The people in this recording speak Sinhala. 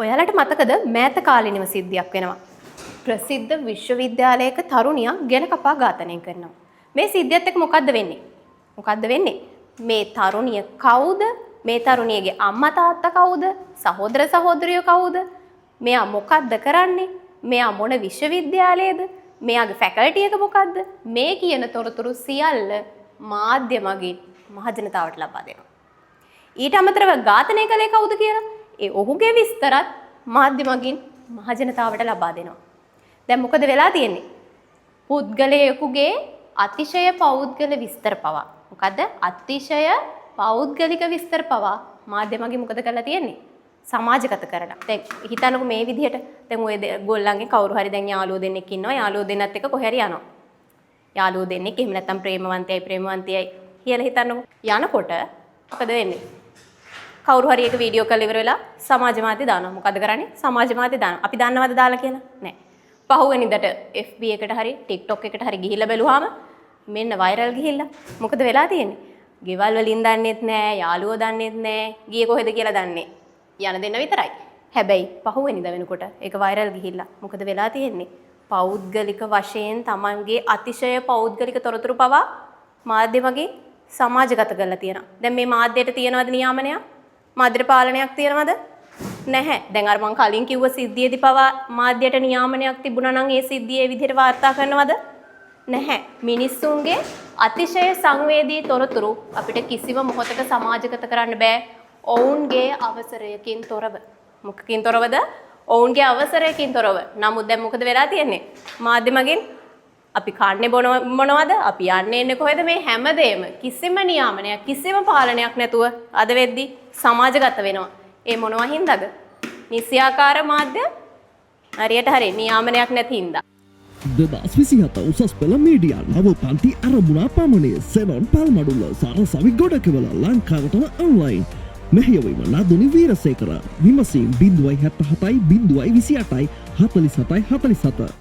ඔයාලට මතකද මෑත කාලෙනිව සිද්ධියක් වෙනවා. ප්‍රසිද්ධ විශ්වවිද්‍යාලයක තරුණියක් ගෙල කපා ඝාතනය කරනවා. මේ සිද්ධියත් එක්ක මොකද්ද වෙන්නේ? මොකද්ද වෙන්නේ? මේ තරුණිය කවුද? මේ තරුණියගේ අම්මා තාත්තා කවුද? සහෝදර සහෝදරියෝ කවුද? මෙයා මොකද්ද කරන්නේ? මෙයා මොන විශ්වවිද්‍යාලයේද? මෙයාගේ ෆැකල්ටි එක මොකද්ද? මේ කියන තොරතුරු සියල්ල මාධ්‍ය මගින් මහජනතාවට ලබා දෙනවා. ඊට අමතරව ඝාතනය කළේ කවුද කියලා ඒ ඔහුගේ විස්තරත් මාධ්‍ය මගින් මහජනතාවට ලබා දෙනවා. දැන් මොකද වෙලා තියෙන්නේ? පුද්ගලයෙකුගේ අතිශය පෞද්ගල විස්තර පවා, මොකද්ද? අතිශය පෞද්ගලික විස්තර පවා මාධ්‍ය මගින් මොකද කරලා තියෙන්නේ? සමාජගත කරලා. දැන් හිතන්නකෝ මේ විදිහට, දැන් ඔය ගොල්ලන්ගේ කවුරු හරි දැන් යාළුවෝ දෙන්නෙක් ඉන්නවා. යාළුවෝ දෙන්නත් එක්ක කොහේ හරි යනවා. යාළුවෝ දෙන්නෙක්, එහෙම නැත්නම් ප්‍රේමවන්තයයි ප්‍රේමවන්තියයි කියලා හිතන්නකෝ. යනකොට මොකද වෙන්නේ? කවුරු හරි එක වීඩියෝ කරලා ඉවර වෙලා සමාජ මාධ්‍ය දානවා. මොකද කරන්නේ? සමාජ මාධ්‍ය දානවා. අපි දන්නවද දාලා කියලා? නෑ. පහුවෙනිදට FB එකට හරි TikTok එකට හරි ගිහිල්ලා බැලුවාම මෙන්න වෛරල් ගිහිල්ලා. මොකද වෙලා තියෙන්නේ? ගෙවල් වලින් දන්නෙත් නෑ, යාළුවෝ දන්නෙත් නෑ, ගියේ කොහෙද කියලා දන්නේ යන දෙන්න විතරයි. හැබැයි පහුවෙනිදා වෙනකොට ඒක වෛරල් ගිහිල්ලා. මොකද වෙලා තියෙන්නේ? පෞද්ගලික වශයෙන් තමන්ගේ අතිශය පෞද්ගලික තොරතුරු පවා මාධ්‍ය මගින් සමාජගත කරලා තියෙනවා. දැන් මේ මාධ්‍යයට තියනවද නියාමනයක්? මාධ්‍ය පාලනයක් තියනවද? නැහැ. දැන් අර මං කලින් කිව්ව සිද්ධියේදී පවා මාධ්‍යයට නියාමනයක් තිබුණා නම් ඒ සිද්ධිය ඒ විදිහට වාර්තා කරනවද? නැහැ. මිනිස්සුන්ගේ අතිශය සංවේදී තොරතුරු අපිට කිසිම මොහොතක සමාජගත කරන්න බෑ, ඔවුන්ගේ අවසරයකින් තොරව. මොකකින් තොරවද? ඔවුන්ගේ අවසරයකින් තොරව. නමුත් දැන් මොකද වෙලා තියෙන්නේ? මාධ්‍ය මගින් අපි කන්නේ බොන මොනවද? අපි යන්නේ එන්නේ කොහෙද? මේ හැමදේම කිසිම නියාමනයක්, කිසිම පාලනයක් නැතුව අද වෙද්දි සමාජගත වෙනවා. ඒ මොනවා හින්දාද? නිසියාකාර මාධ්‍ය හරියට හරි නියාමනයක් නැති හින්දා. 2027 උසස් පෙළ මීඩියා නව පන්ති අරමුණා පමණේ සෙනොන් පල්මඩුල්ල සරසවි ගොඩකවල ලංකාවටම ඔන්ලයින්. මෙහෙයවීම නදුනි වීරසේකර. විමසීම් 077 028 47 47.